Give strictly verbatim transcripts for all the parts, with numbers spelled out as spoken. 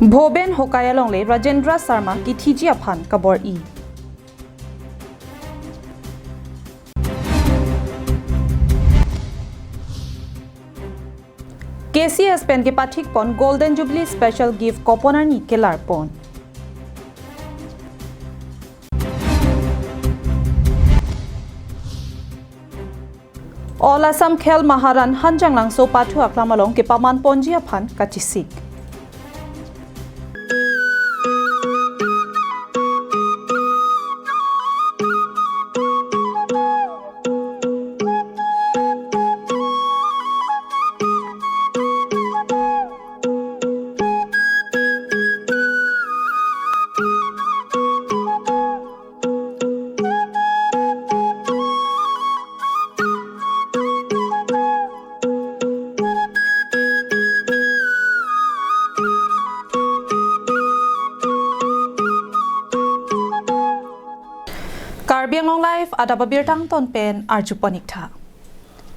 Bhoben Hokai alongle Rajendra Sharma kithiji aphan kabor-i. K C S pen kepathikpon Golden Jubilee Special Gift Coupon arni kelarpon. All Assam Khel Maharan Hanjanglangso pathu aklam along kepamanponji aphan kachesik. Karbi Anglong Live adap abirta angton pen arjupon-ik tha.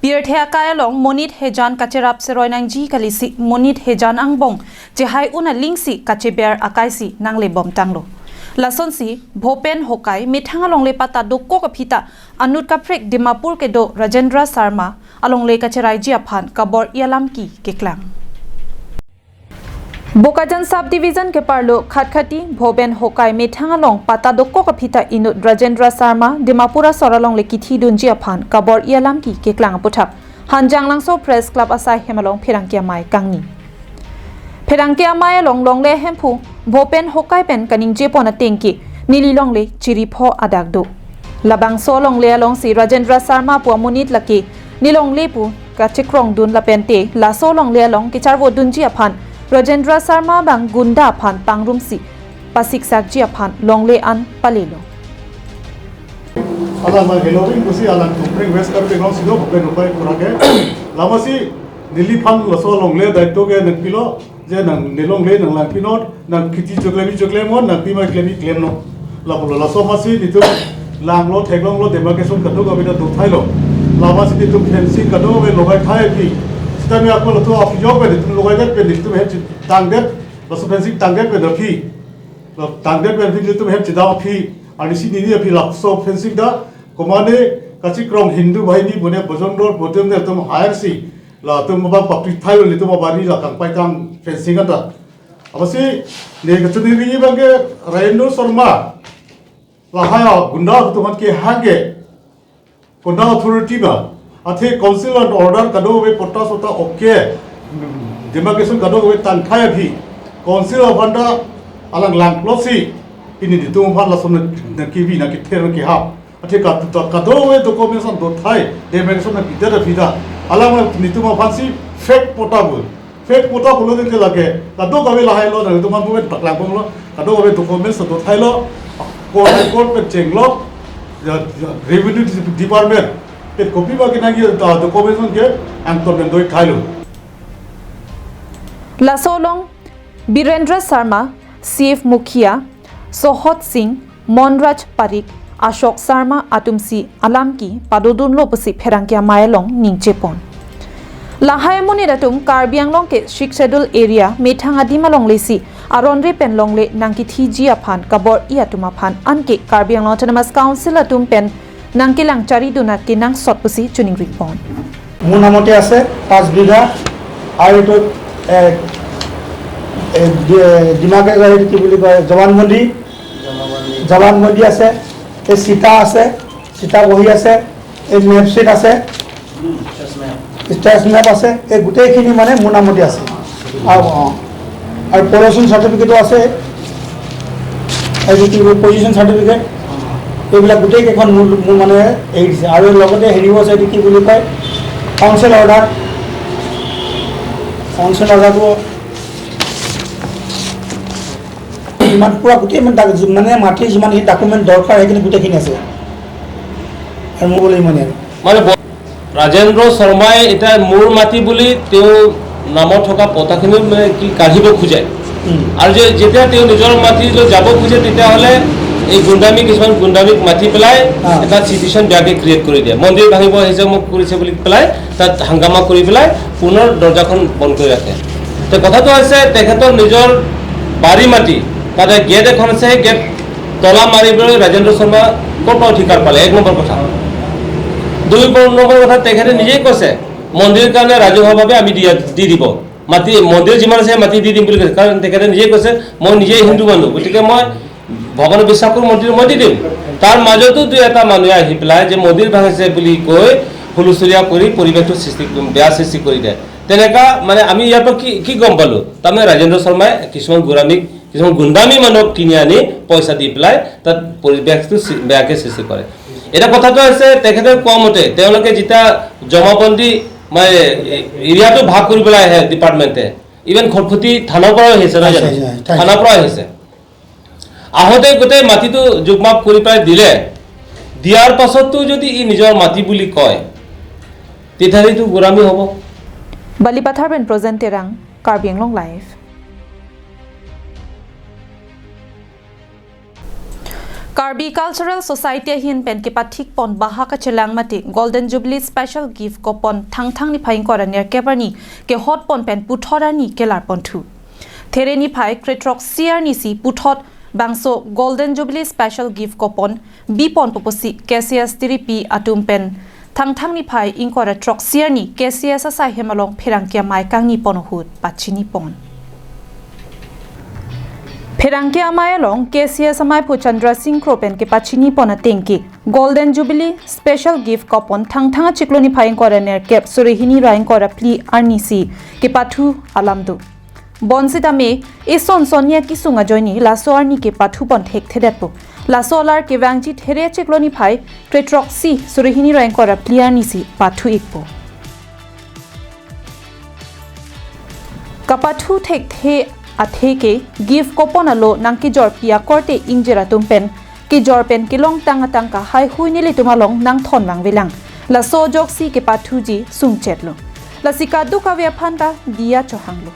Pirthe akai along monit hejan kacherap seroi nangji kalisi monit hejan angbong chehai un alingsi kacheber akaisi nanglebom tanglo. Lasonsi Bhoben Hokai methang alongle patta dokok aphi ta anut kaprek Dimapur kedo Rajendra Sharma alongle kacheraiji aphan kabor-i alam ke keklang. Bokajan Sub Division keparlo Khatkhati Bhoben Hokai methang along patta dokok aphi ta inut Rajendra Sharma Dimapur asor alongle kithidunji aphan kabor-i alam ke keklang aputhak Hanjanglangso Press Club asai hem along pherangke amei kangni. Pherangke amei along longle ahemphu Bhoben Hokai pen kaningjepon ateng ke neli longle chiri pho adak do. Labangso longle alongsi Rajendra Sharma pu amonit lake nelongle pu kachekrongdun lapente laso longle along kecharvodunji aphan Rajendra Sharma bang gunda aphan pangrumsi pasiksakji aphan longle an palelo. Alang ma heloring pusi alang tumpring West Karbi Anglong si do Bhoben Hokai pura ke. Lama si neliphan laso longle daito ke nangpilo, je nang nelongle nanglangpinon, nang kithi choklemi choklemnon, nang pima klemi klemnon. Lapulo laso masi netum langlo theklonglo demarcation kadokave ta dothailo. Lama si netum fencing kadokave logaithai aphi. Sitame ako latum aphi jok pen netum logaidet pen netum hem chetangdet, laso fencing tangdet pen aphi. Tangdet pen aphi netum hem chedam aphi. Arnisi nini aphi laso fencing ta komane kachekrong Hindu bahini bone bojong dor bodem netum hire si latum abang papri thailo netum abari la kangpaitang fencing anta. Apotsi ne kachiningri abang ke Rajendra Sharma lahai agunda atum aphan kehang ke konat authority ma, athe council an order kadokave patta sota okay, demarcation kadokave tangthai aphi, council aphan ta alang langplot si pini netum aphan lason nangkevi nangkether nangkehap. Athe ka, kadokave documents an dothai, demarcation nangkedet aphi ta alang netum aphan si fake patta bo. Fake patta pulote lake kadokave lahailo, netum aphan pen paklangponlo, kadokave documents dothailo, court, High Court pen chenglo, ya, ya, Revenue Department pen kopima kenangji, ah, documents ke angton pen doithailo. Laso along Birendra Sharma, Shiv Mukhia, Sohot Singh, Monraj Parik, Ashok Sharma atumsi alam ke padodunlo pusi pherangke amei along ningjepon. Lahai amonit atum Karbi Anglong ke Sixth Schedule area methang adim alongle si aronre pen longle nangkithiji aphan kabor-i atum aphan anke Karbi Anglong Autonomous Council atum pen nangkelang charidun at kenangsot pusi chiningripon. মোৰ নামতে আছে পাঁচ বিঘা। আৰু এইটো এ, এ, ডি-, ডিমাকে এইটো কি বুলি কয়, জৱানবন্দী, জৱানবন্দী আছে, এই চিতা আছে, চিতা বহী আছে, এই মেপশ্বিট আছে, ষ্টেটাছ মেপ আছে, এই গোটেইখিনি মানে মোৰ নামতে আছে। আৰু, অ, আৰু পলিউশ্যন চাৰ্টিফিকেটো আছে, এইটো কি বুলি, পজিশ্যন চাৰ্টিফিকেট, এইবিলাক গোটেইকেইখন মোৰ, মোৰ মানে এৰি দিছে। আৰু লগতে হেৰিও আছে, এইটো কি বুলি কয়, কাউন্সিল অৰ্ডাৰ, কাউন্সিল অৰ্ডাৰটো ইমান পূৰা গোটেই মানে তাক যি-, মানে মাটিৰ যিমানখিনি ডকুমেণ্ট দৰকাৰ, সেইখিনি গোটেইখিনি আছে। আৰু মোৰ বুলি ইমানেই আৰু। মানে ব-, ৰাজেন্দ্ৰ শৰ্মাই এতিয়া মোৰ মাটি বুলি তেওঁ নামত থকা পটাখিনিও মানে কি কাঢ়িব খোজে। উম। আৰু যে যেতিয়া তেওঁ নিজৰ মাটিলৈ যাব খোজে, তেতিয়াহ'লে এই গুণ্ডামি, কিছুমান গুণ্ডামিক মাতি পেলাই অ। এটা চিটুৱেশ্যন বেয়াকে ক্ৰিয়েট কৰি দিয়ে। মন্দিৰ ভাঙিব আহিছে, মোক কৰিছে বুলি পেলাই তাত হাংগামা কৰি পেলাই পুনৰ দৰ্জাখন বন্ধ কৰি ৰাখে। তে কথাটো হৈছে তেখেতৰ নিজৰ বাৰী মাটি, তাতে গেট এখন আছে, সেই গেট তলা মাৰিবলৈ ৰাজেন্দ্ৰ শৰ্মা ক'ৰ পৰা অধিকাৰ পালে? এক নম্বৰ কথা। দুই নম্বৰ কথা, তেখেতে নিজেই কৈছে, "মন্দিৰ কাৰণে ৰাজহুৱাভাৱে আমি দিয়া, দি দিব, মাটি, মন্দিৰ যিমান আছে, মাটি দি দিম" বুলি কৈছে। কাৰণ তেখেতে নিজেই কৈছে, "মই নিজেই হিন্দু মানুহ, গতিকে মই ভগৱানক বিশ্বাস কৰোঁ, মন্দিৰ মই দি দিম।" তাৰ মাজতো দুই এটা মানুহে আহি পেলাই যে মন্দিৰ ভাঙিছে বুলি কৈ হুলস্থুলীয়া কৰি পৰিৱেশটো সৃষ্টি, বেয়া সৃষ্টি কৰি দিয়ে। তেনেকা মানে আমি ইয়াৰ পৰা কি, কি গম পালো? তাৰমানে ৰাজেন্দ্ৰ শৰ্মাই কিছুমান গুৰামী, কিছুমান গুণ্ডামী মানুহক কিনি আনি পইচা দি পেলাই তাত পৰিৱেশটো সৃ-, বেয়াকে সৃষ্টি কৰে। এতিয়া কথাটো হৈছে, তেখেতে কোৱা মতে তেওঁলোকে যেতিয়া জমাবন্দী মানে এ-, এৰিয়াটো ভাগ কৰিবলৈ আহে ডিপাৰ্টমেণ্টে, ইভেন খটখটি থানাৰ পৰাও আহিছে, নহয় জানো? হয়, হয়, হয়। থানাৰ পৰা আহিছে। আহোঁতে গোটেই মাটিটো জোখমাপ কৰি পেলাই দিলে, দিয়াৰ পাছতো যদি ই নিজৰ মাটি বুলি কয়, তেতিয়াহ'লেতো গুৰামী হ'ব। বালিপাথাৰ pen Projen Terang, Karbi Anglong Live. Karbi Cultural Society ahin pen kepathik pon bahak kachelang mate Golden Jubilee Special Gift Coupon Thangthang niphai ingkoi ra nerkep arni kehot pon pen puthot arni kelar ponthu. There niphai krethrok isi arni si puthot bangso Golden Jubilee Special Gift Coupon bi ponpo pusi K C S tiripi atum pen Thangthang niphai ingkoi ra throksi arni K C S asai hem along pherangke amei kangni pon ahut pachini pon. Pherangke amei along K C S ameiphu Chandra Sing Kro pen kepachini pon ateng ke Golden Jubilee Special Gift Coupon Thangthang achiklo niphai ingkoi ra nerkep suri hini ra ingkoi ra phli arni si kepathu alam do. Bonsitame, eson son ya kesung ajoine laso arni kepathu pon thekthedetpo. Laso alar kevangji there achiklo niphai krethrok isi suri hini ra ingkoi ra phli arni si pathu ikpo. Kapathu thekthe athe ke gift coupon alo nangkejorpi akorte ingjir atum pen kejor pen kelongtang atangka haihui nelitum along nangthon vangvelang. Laso ajoksi kepathuji sungchetlo. Lasi kadokave aphan ta diya chohanglo.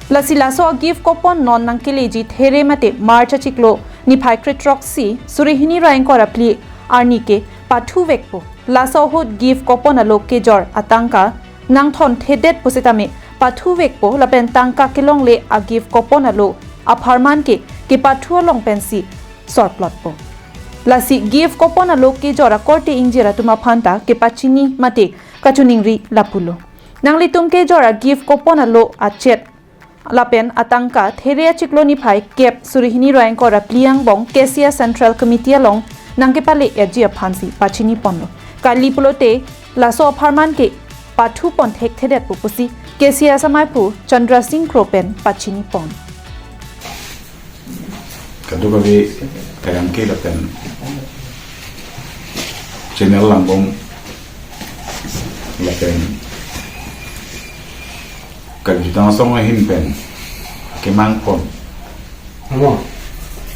Lasi laso a-gift coupon non nangkeleji there mate March achiklo niphai krethrok isi suri hini ra ingkoi ra phli arni ke pathuvekpo. Laso ahut gift coupon alo kejor atangka nangthonthedet pusitame pathuvekpo lapen tangka kelongle a-gift coupon alo apharman ke kepathu along pensi sorplotpo. Lasi gift coupon alo kejor akorte ingjir atum aphan ta kepachini mate kachiningri lapulo. Nanglitum kejor a-gift coupon alo achet lapen atangka there achiklo niphai kep suri hini ra ingkoi ra phli angbong K C S Central Committee along nangkepale-etji aphansi pachini ponlo. Kali pulote laso apharman ke pathu pon thekthedetpo pusi K C S ameiphu Chandra Sing Kro pen pachini pon. Kadokave pherangke lapen channel langbom lapen Karbi Jutang Asong ahin pen kemang pon. Amo.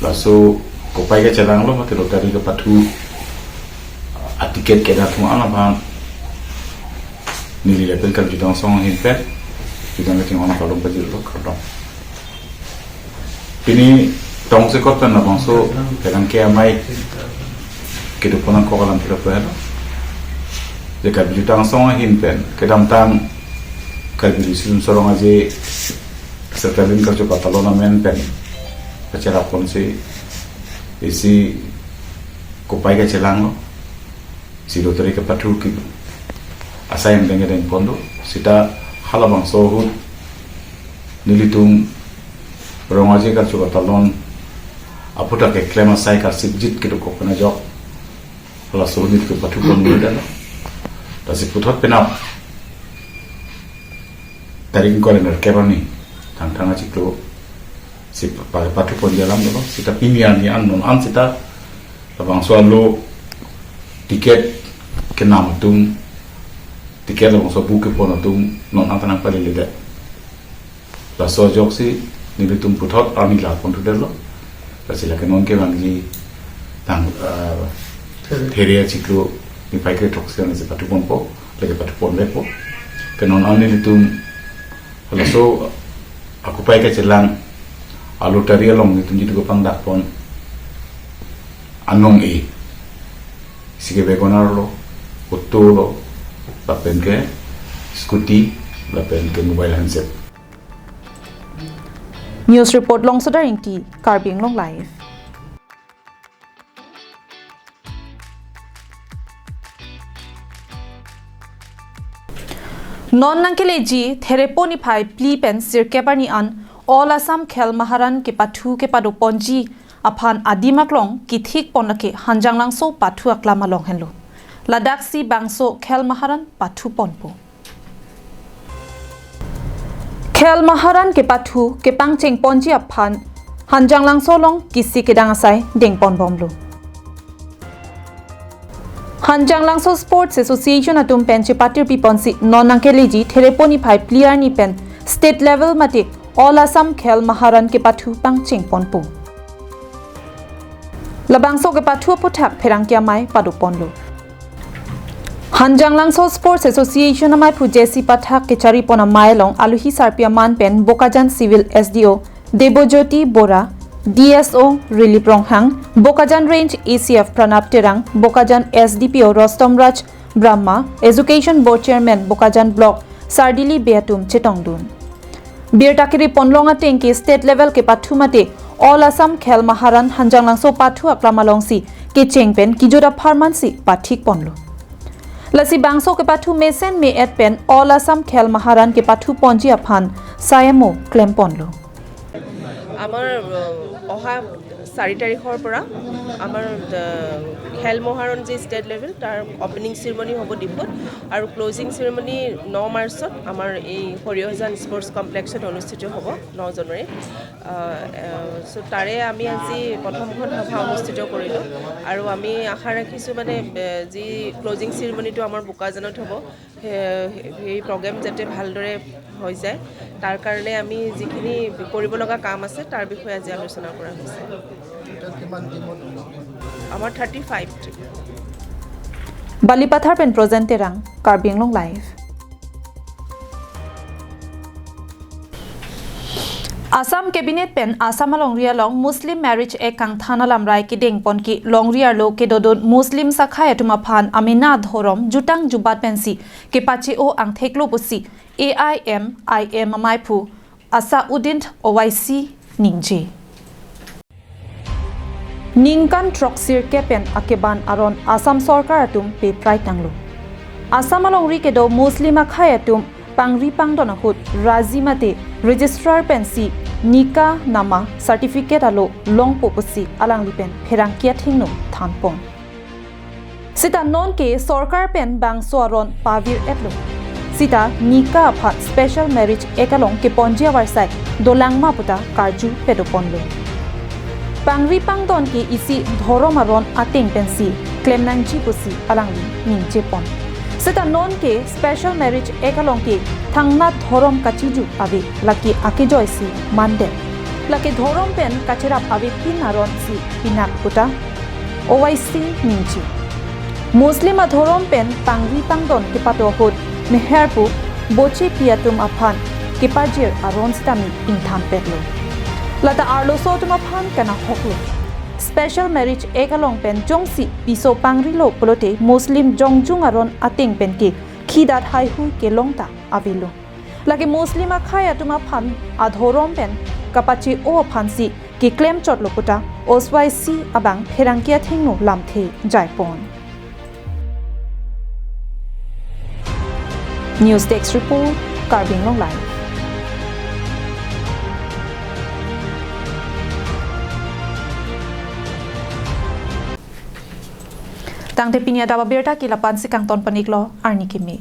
Laso kopai kachelanglo mate lottery kepathu a-ticket kedo atum an aphan neli lapen Karbi Jutang Asong ahin pen Jutang kachinghon akalum pajirlo, kardom. Pini tongsekot pen labangso pherangke amei kedo pon nangkok alam thilo pen je Karbi Jutang Asong ahin pen kedamtang Karbi Riso Nimso Rong Aje Settlement Karcho Patalon amen pen kacherap ponsi isi kopai kachelanglo. Si lottery kepathu ke asai angdeng angdeng pon do. Seta halabangso ahut nelitum Rong Aje Karcho Patalon aphuthak keklem asai karsipjit kedokok pen ajok halaso ahut nelitum pathu pon do dalo. Lasi puthot penap tarik ingkoi ra nerkep arni Thangthang achiklo si pa-, pathu ponji alam dolo. Seta pini arni an non an seta labangso alo ticket kenam atum, ticket labangso book kepon atum non an ta nangpaleledet. Laso ajoksi nelitum puthot arni la ponthudetlo. Lasi lake non kevangji tang, eh, there achiklo niphai krethrok isi arni si pathu ponpo, lake pathu ponlepo. Ke non an nelitum laso akopai kachelang a-lottery along nelitum jitu kepangdak pon anong e. Isi ke WagonR lo, auto lo, lapen ke scooty, lapen ke mobile handset. News report Longsodar Ingti, Karbi Anglong Live. Non nangkeleji Therepo niphai phli pen sirkep arni an All Assam Khel Maharan kepathu kepado ponji aphan adim aklong kethik pon lake Hanjanglangso pathu aklam along henlo. Ladaksi bangso Khel Maharan pathu ponpo. Khel Maharan kepathu kepangcheng ponji aphan Hanjanglangso along kisi kedang asai deng pon bomlo. Hanjanglangso Sports Association atum pen chepatir piponsi non nangkeleji Therepo niphai phli arni pen state level mate All Assam Khel Maharan kepathu pangcheng ponpo. Labangso kepathu aphuthak pherangke amei pado ponlo. Hanjanglangso Sports Association ameiphu J C Pathak kechari pon amei along aluhi sarpi aman pen Bokajan Civil S D O Debojyoti Bora, D S O Rilip Ronghang, Bokajan Range A C F Pranab Terang, Bokajan S D P O Rostom Raj Brahma, Education Board Chairman Bokajan Block Sardili Bey atum chetongdun. Birta kiri ponlong ateng ke state level kepathu mate All Assam Khel Maharan Hanjanglangso pathu aklam alongsi kecheng pen kejut apharmansi pathik ponlo. Lasi bangso kepathu mesen me-et pen All Assam Khel Maharan kepathu ponji aphan sayamo klem ponlo. আমাৰ, আহ, অহা চাৰি তাৰিখৰ পৰা আমাৰ, আহ, খেল মহাৰণ যি state level, তাৰ opening ceremony হ'ব ডিফুত আৰু ক্লজিং চেৰিমনী ন মাৰ্চত আমাৰ এই সৰিয়হজান স্পৰ্টছ কমপ্লেক্সত অনুষ্ঠিত হ'ব, ন জানুৱাৰী। আহ, আহ, চ' তাৰে আমি আজি প্ৰথমখন সভা অনুষ্ঠিত কৰিলোঁ আৰু আমি আশা ৰাখিছোঁ মানে, আহ, যি ক্লজিং চেৰিমনীটো আমাৰ বোকাজানত হ'ব, সেই, সেই প্ৰগ্ৰেম যাতে ভালদৰে হৈ যায়, তাৰ কাৰণে আমি যিখিনি কৰিব লগা কাম আছে, তাৰ বিষয়ে আজি আলোচনা কৰা হৈছে। আমাৰ thirty five team. Balipathar pen Projen Terang, Karbi Anglong Live. Assam Cabinet pen Assam alongri along Muslim Marriage Act kangthan alamrai kedeng pon ke longri arlo kedodun Muslim akhei atum aphan amena dhorom jutang jubat pensi kepache-o angthek lo pusi A I M I M ameiphu Asauddin Owaisi ningje. Ningkan throksi sirkep pen akeban aron Assam sorkar atum peprai tanglo. Assam alongri kedo Muslim akhei atum pangri pangdon ahut raji mate registrar pensi nikah nama certificate alo longpo pusi alangli pen pherangke athengno than pon. Sita non ke sorkar pen bangso aron pavir-etlo. Sita nikah aphan Special Marriage Act along keponji avarsai dolang ma puta karju pado ponlo. Pangri pangdon ke isi dhorom aron ateng pensi klem nangji pusi alangli ningje pon. Sita non ke Special Marriage Act along ke thangnat dhorom kachiju ave, lake akejoisi mandet. Lake dhorom pen kacherap avepin aronsi pinak puta Owaisi ningje. Muslim adhorom pen pangri pangdon kepato ahut meher pu bochepi atum aphan kepajir aron sitame ingthan petlo. Lata arloso atum aphan kanahoklo. Special Marriage Act along pen jongsi piso pangrilo pulote Muslim jongjung aron ateng pen ke khidat haihui kelong ta avelo. Lake Muslim akhei atum aphan adhorom pen kapache-o aphansi keklem chotlo puta Owaisi abang pherangke athengno lamthe jai pon. News Desk Report, Karbi Anglong Live. Tangte pini adap abirta ke lapu-ansi kangton pon-iklo, arni kimi.